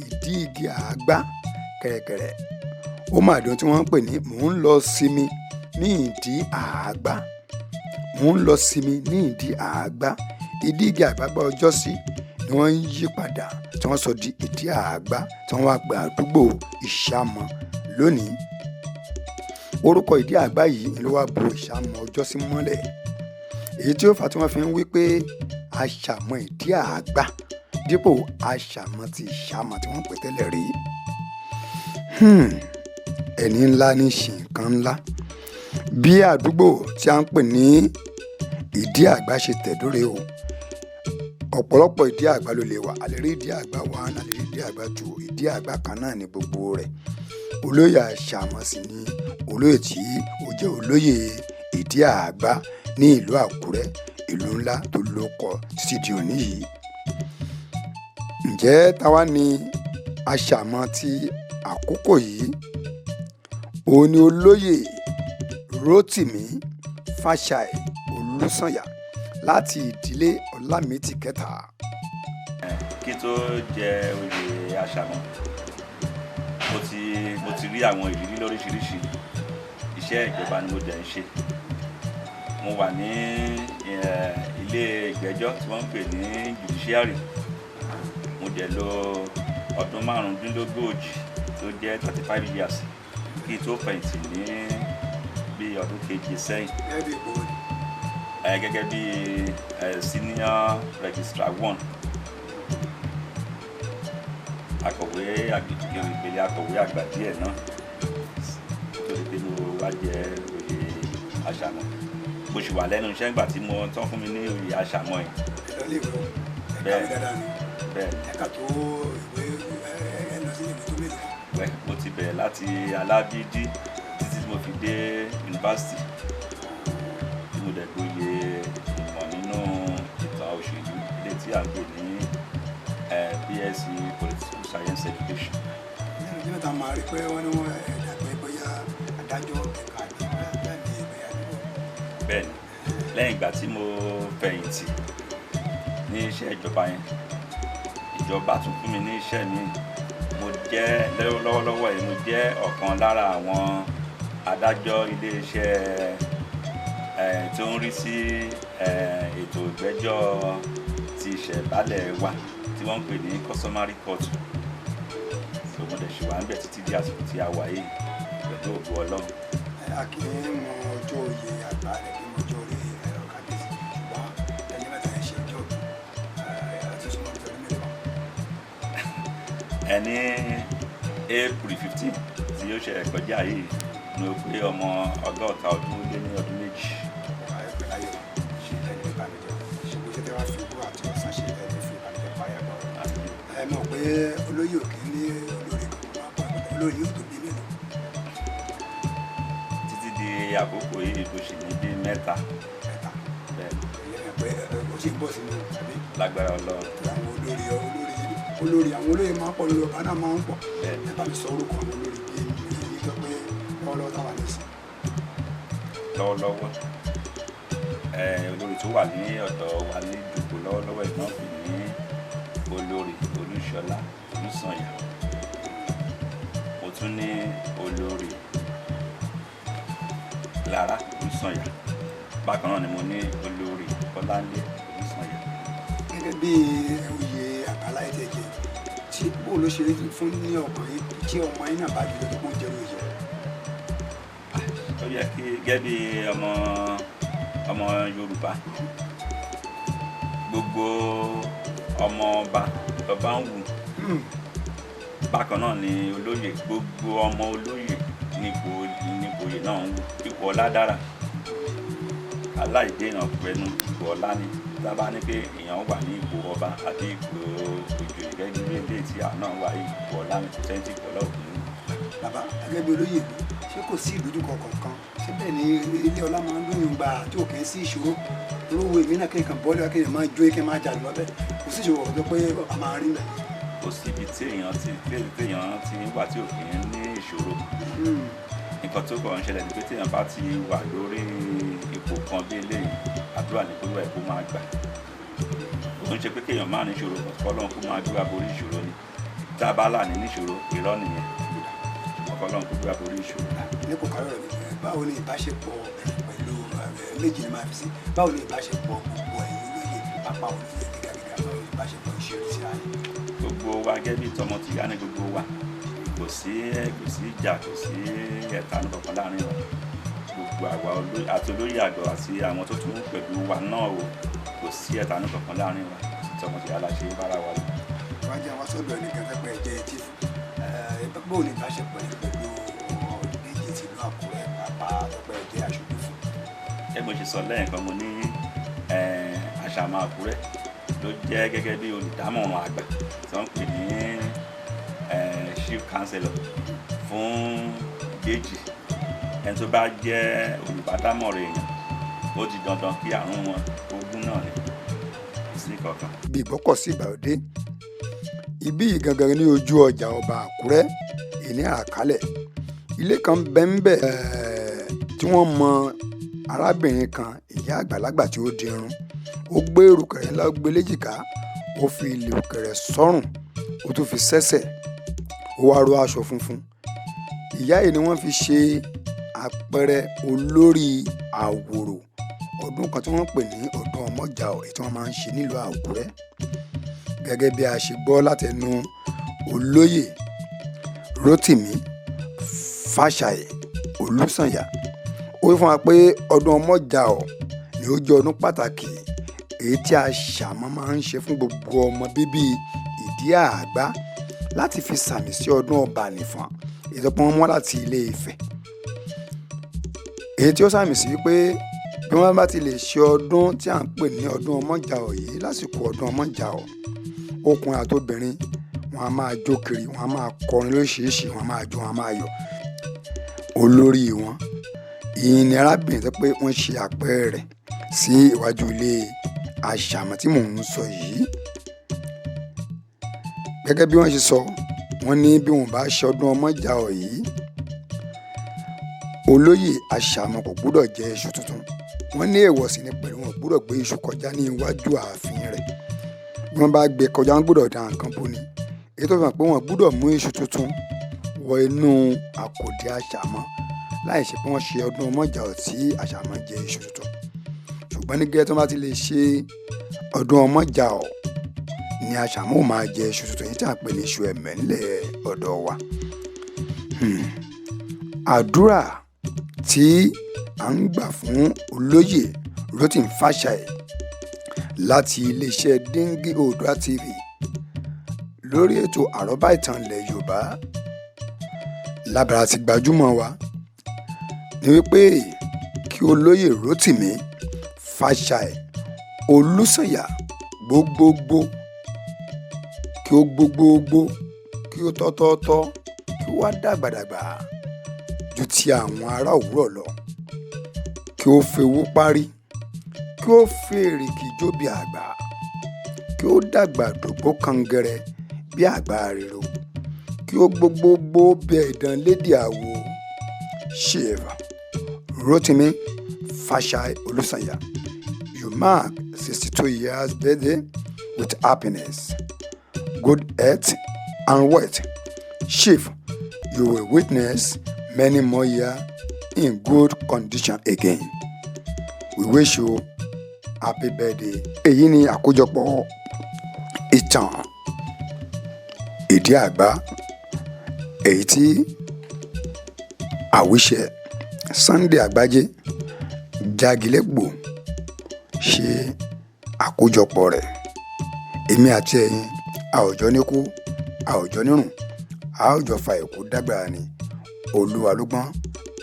A: ìdí igi àgbá kẹ̀rẹ̀kẹ̀rẹ̀ ó máa dùn tí wọ́n ń pè ní mò ń lọ sinmi ní ìdí àgbá. Mò ń lọ sinmi ní ìdí àgbá. Ìdí igi àgbàgbà ọjọ́ sí ni wọ́n ń yí padà tí wọ́n sọ di ìdí àgbá tí wọ́n wá pe àdúgbò Ìṣàmọ̀ lónìí. Orúkọ ìdí àgbá yìí ló wá bo Ìṣàmọ̀ ọjọ́ sí mọ́lẹ̀. Èyí tí ó fà á tí wọ́n fi ń wí pé Àṣàmọ̀ ìdí àgbá dípò Àṣàmọ̀ ti Ìṣàmọ̀ tí wọ́n pè tẹ́lẹ̀ rí. Ẹni ńlá ní ṣe nǹkan ńlá. Bí àdúgbò tí a ń pè ní ìdí àgbá ṣe tẹ̀dó rèé o. Ọ̀pọ̀lọpọ̀ ìdí àgbá ló lè wà. A lè rí ìdí àgbá 1, a lè rí ìdí àgbá 2, ìdí àgbá kan náà ní gbogbo rẹ̀. Olóyè Àṣàmọ̀ sì ni olóyè tí ó jẹ́ olóyè ìdí àgbá ní ìlú Àkúrẹ́, ìlú ńlá tó lóko títí di òní yìí. Ǹjẹ́ táwa ni Àṣàmọ̀ ti àkókò yìí? Òun ni olóyè Rótìmí Fáṣàì Olúsànyà láti ìdílé Ọlámìtì kẹta.
B: Kí tó jẹ oyè Àṣàmọ̀, mo ti rí àwọn ìrírí lóríṣiríṣi. Iṣẹ́ ìjọba ni mo dẹ̀ ń ṣe. Mo wà ní ilé ìgbẹ́jọ́ tí wọ́n ń pè ní judiciary. Mo dẹ̀ lò ọdún 35 tó jẹ́ 35 years kí tó fẹ̀yìntì ní bí ọdún 7 sẹ́yìn. Gẹ́gẹ́ bí senior registrar 1, akọ̀wé ìpele akọ̀wé àgbà díẹ̀ náà tó di pé mo wá jẹ oyè Àṣàmọ̀. Mo sì wà lẹ́nu iṣẹ́ nígbà tí mo tán fún mi ní oyè Àṣàmọ̀ yìí. Bẹ́ẹ̀ bẹ́ẹ̀.
A: Ẹ̀ka tó ìwé ẹ lọ sí ìwé tó mélòó?
B: Mo ti bẹ̀rẹ̀ láti alábídí títí tí mo fi dé yunifásitì tí mo dẹ̀ gboyè ìmọ̀ nínú ìtàn òṣèlú ilé tí à ń pè ní BSc Political Science Education.
A: Nínú ìdí mẹ́ta máa rí pé wọ́n ní wọ́n ẹ̀dá pé bóyá adájọ́ ẹ̀ka àti bẹ́ẹ̀ ni ìgbéyà níbọ̀.
B: Bẹ́ẹ̀ni, lẹ́yìn ìgbà tí mo fẹ̀yìntì ní iṣẹ́ ìjọba yẹn, ìjọba tún fún mi ní iṣẹ́ mi. Mo jẹ́ lọ́wọ́lọ́wọ́ yìí, mo jẹ́ ọ̀kan lára àwọn adájọ́ iléeṣẹ́ tó ń rí sí ètò ìgbẹ́jọ́ ti ìṣẹ̀bálẹ̀ wa tí wọ́n ń pè ní customary court. So mo dẹ̀ ṣì wà níbẹ̀ títí di àsìkò tí a wà yìí pẹ̀lú ògo Ọlọ́run.
A: A kì í mọ ọjọ́ oyè àgbà rẹ̀ kí mọ ọjọ́ orí ẹ̀rọ kábíyèsí, ṣùgbọ́n ẹni mẹ́ta ẹ̀ ṣe ọjọ́ òbí àti súnmọ́ ọjọ́ orí mélòó.
B: Ẹni April 15 tí ó ṣe kọjá yìí ni ó pé ọmọ 60 ọdún lé ní ọdún 2.
A: Ẹ mọ̀ pé olóyè òkè ní olórí kan máa pọ̀ olórí yóò tó bí mélòó.
B: Títí di àkókò yìí kò sì ní bí mẹ́ta.
A: Mẹ́ta.
B: Bẹ́ẹ̀.
A: Ìyẹn pé ó sì ń bọ̀ sínú tàbí.
B: Lágbára Ọlọ́run.
A: Àwọn olórí olórí olórí àwọn olóyè máa ń pọ̀ lórí ọba náà máa ń pọ̀. Ẹ bá mi sọ orúkọ àwọn olórí bí èyí tó pé lọ́wọ́lọ́wọ́ táwa lè sìn.
B: Lọ́wọ́lọ́wọ́ olórí tó wà ní ọ̀dọ̀ wa ní ìdìbò lọ́wọ́lọ́wọ́ ìná pè ní olórí Olúṣọlá Olúsànyà. Mo tún ní olórí Lára Olúsànyà. Bákan náà ni mo ní olórí Bọ́láńlé Olúsànyà.
A: Gẹ́gẹ́ bí oyè àbáláyé tẹ̀ jẹ́, tí bó ló ṣe fún ní ọkàn yìí tí ọmọ yín náà bá jùlọ tó kún jẹ́rú oyè?
B: Ó yẹ kí gẹ́gẹ́ bí ọmọ Ọmọ Yorùbá, gbogbo ọmọ ọba lọba ń wù. Bákan náà ni olóyè, gbogbo ọmọ olóyè nípò nípòyè náà ń wù. Ipò ọlá dára, aláìdéènà pẹ̀lú ipò ọlá ni. Tá a bá ní pé èèyàn wà ní ipò ọba àbí ipò ìjòyè gẹ́gẹ́ bí eléyìí tí àwọn náà wà yìí, ipò ọlá ni. Kò sẹ́ni tí ipò ọlá ò kì í wù.
A: Bàbá, gẹ́gẹ́ bí olóyè ìlú, ṣé kò sí ìdojúkọ kankan? Ṣé bẹ́ẹ̀ ni ilé ọlá máa ń dún ìgbà tí ò kì í sí ìṣòro? Olówó èmi náà kéèyàn bọ́ọ̀lù, kéèyàn máa jó, kéèyàn máa jà lọ bẹ́ẹ̀, kò sí ìṣòro ọ̀dọ́ pé a máa rí mẹ́.
B: Kò síbi tí èèyàn ti wà tí ò kì í ní ìṣòro. Nǹkan tó kàn ń ṣẹlẹ̀ ni pé téèyàn bá ti wà lórí ipò kan bí eléyìí, àdúrà ní kólúwà ẹ̀ kó máa gbà. Kò ń ṣe pé kéèyàn má ní ìṣòro, kọ́lọ́run kó máa gbé wa borí ìṣòro ni. Tá a bá là ní níṣòro, irọ́ nìyẹn, ṣùgbọ́n kọ́lọ́run kó gbé wa borí ìṣòro.
A: Ní kò kárọ̀ rẹ̀, báwo ni ìbáṣepọ̀ pẹ̀lú méjì ni máa fi sí, báwo ni ìbáṣepọ̀ gbogbo ẹ̀yin olóyè pápá, olóyè gíga gíga, báwo ni ìbáṣepọ̀ ìṣeré sí ayé?
B: Gbogbo wa gẹ́gẹ́ bí tọmọ tìyá ní gbogbo wa. Kò sí ìjà, kò sí ẹ̀tanú kankan láàrin wa. Gbogbo àwa àti olóyè àgbà àti àwọn tó tún pẹ̀lú wa náà o, kò sí ẹ̀tanú kankan láàrin wa. Sí tọmọ tìyá la ṣe bára wa lò.
A: Wá jẹ́ àwọn sọ́dọ̀ ẹnìkan tẹ́pẹ́ ẹ̀jẹ̀ etí fún ẹ, báwo ni ìbáṣepọ̀ yìí pẹ̀lú Déjì tìlú Àkúrẹ́ pàápàá tẹ́pẹ́ ẹ̀jẹ̀ aṣojú fún?
B: Ẹ mo ṣe sọ lẹ́ẹ̀kan, mo ní Àṣàmọ̀ Àkúrẹ́ ló jẹ́ gẹ́gẹ́ bí olùdámọ̀ràn àgbà tí wọ́n ń pè ní chief councillor fún Déjì. Ẹni tó bá jẹ́ olùbádámọ̀ràn èèyàn, ó di dandan kí àrùn wọn ogún náà ni, kò sí kankan.
A: Bí ìgbọ́kọ̀sí ìgbàlódé, ibí yìí gangan ní ojú ọjà ọba Àkúrẹ́ ìní àkálẹ̀, ilé kan bẹ́ńbẹ́ tí wọ́n mọ arábìnrin kan, ìyá àgbàlagbà tí ó dirun, ó gbé ìrùkẹ̀rẹ̀ ńlá, ó gbé léjìká, ó fi ìrùkẹ̀rẹ̀ sọ́rùn, ó tún fi sẹ́sẹ̀, ó wá ró aṣọ funfun. Ìyá yìí ni wọ́n fi ṣe àpẹẹrẹ olórí àwòrò ọdún kan tí wọ́n pè ní ọdún ọmọjà, èyí tí wọ́n máa ń ṣe nílùú Àkúrẹ́. Gẹ́gẹ́ bí a ṣe gbọ́ látẹnu olóyè Rótìmí Fáṣàì Olùsànyà, ó wí fún wa pé ọdún ọmọjà ọ̀ ni ó jẹ́ ọdún pàtàkì èyí tí Àṣàmọ́ máa ń ṣe fún gbogbo ọmọ bíbí Ìdí Àgbá láti fi sàmì sí ọdún Ọbànìfọ̀n, èyí tó pọ́n mọ́ láti Ilé Ifẹ̀, èyí tí ó sàmì sí wípé bí wọ́n bá ti lè ṣe ọdún tí à ń pè ní ọdún ọmọjà ọ̀ yìí, lásìkò ọdún ọmọjà ọ̀, ọkùnrin àti obìnrin wọn a máa jó kiri, wọn a máa kọrin lóríṣiríṣi, wọn a máa jó, wọn a máa yọ̀. Olórí wọn ìyìn ni arábìnrin tó pé wọ́n ṣe àpẹẹrẹ rẹ̀ sí iwájú ilé Àṣàmọ̀ tí mò ń sọ yìí. Gẹ́gẹ́ bí wọ́n ṣe sọ, wọ́n ní bí wọn bá ṣe ọdún ọmọjà ọ̀ yìí, olóyè Àṣàmọ̀ kò gbúdọ̀ jẹ iṣu tuntun. Wọ́n ní èèwọ̀ sì ni pẹ̀lú, wọn ò gbúdọ̀ gbé iṣu kọjá ní iwájú ààfin rẹ̀. Bí wọ́n bá gbé kọjá, wọ́n gbúdọ̀ da nǹkan bò ni, èyí tó fi hàn pé wọ́n gbúdọ̀ mú iṣu tuntun wọ inú àkòdì Àṣàmọ̀ láì ṣe pé wọ́n ṣe ọdún ọmọjà ọ̀ tí Àṣàmọ̀ jẹ iṣu tuntun. Ṣùgbọ́n ní gẹ́gẹ́ tí wọ́n bá ti lè ṣe ọdún ọmọjà ọ̀ ni Àṣàmọ̀ ò máa jẹ iṣu tuntun yìí tí à ń pè ní iṣu ẹ̀mẹ́ nílẹ̀ ọ̀dọ̀ wa. Àdúrà tí à ń gbà fún olóyè Rótìmí Fáṣàì láti iléeṣẹ́ Díngí Oòduà TV lórí ètò àrọ́bá ìtàn ilẹ̀ Yorùbá lábára ti gbajúmọ̀ wa ni wípé kí olóyè Rótìmí Fáṣàì Olùsànyà gbogbogbò, kí ó gbogbogbò, kí ó tọ́tọ́tọ́, kí ó wá dàgbàdàgbà ju ti àwọn ará òwúrọ̀ lọ, kí ó fewú parí, kí ó fi èrìgì jóbi àgbà, kí ó dàgbà dògbó kangẹrẹ bí àgbà ríro, kí ó gbogbogbò bí ẹ̀dán lédè àwo. Chief Rotimi Fashai Olusanya, you mark 62 years birthday with happiness, good health and wealth. Chief, you will witness many more years in good condition again. We wish you happy birthday. Èyí ni àkójọpọ̀ ìtàn Ìdí Àgbá, èyí tí àwíṣẹ Sunday Àgbájé Jágilégbò. Ṣe àkójọpọ̀ rẹ̀. Èmi àti ẹ̀yin, a ò jọ ní kú, a ò jọ nírùn, a ó jọ fa ìkú dágbára ni. Olúwa ló gbọ́n,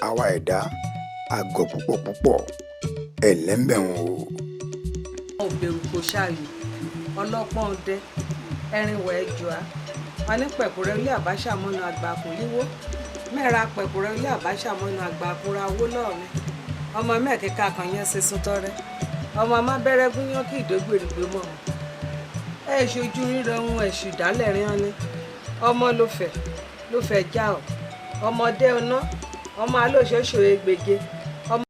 A: àwa ẹ̀dá àgọ̀ púpọ̀ púpọ̀. Ẹ̀ lẹ́ńbẹ̀rún o.
C: Òbẹ̀rù kò ṣàyò ọlọ́pọ́n ọdẹ ẹ̀rìnwó ẹ̀jọ́à wọn ní pẹ̀kúrẹ́ ilé àbáṣà mọ́nà àgbà kò líwó mẹ́ra pẹ̀kúrẹ́ ilé àbáṣà mọ́nà àgbà kúra owó lọ́ọ̀rẹ́ ọmọ mẹ́ẹ̀kẹ́kẹ́ kan yẹn sísun tọrẹ ọmọ amábẹ́rẹ́ gúnyán kí ìdógbèrègbè mọ̀ ẹ ṣojú rírọ ohun ẹ̀ṣù ìdálẹ́rìn ọ́ní ọmọ ló fẹ́ já ọ ọmọdé ọ̀nà ọmọ alóṣooṣo egbèje.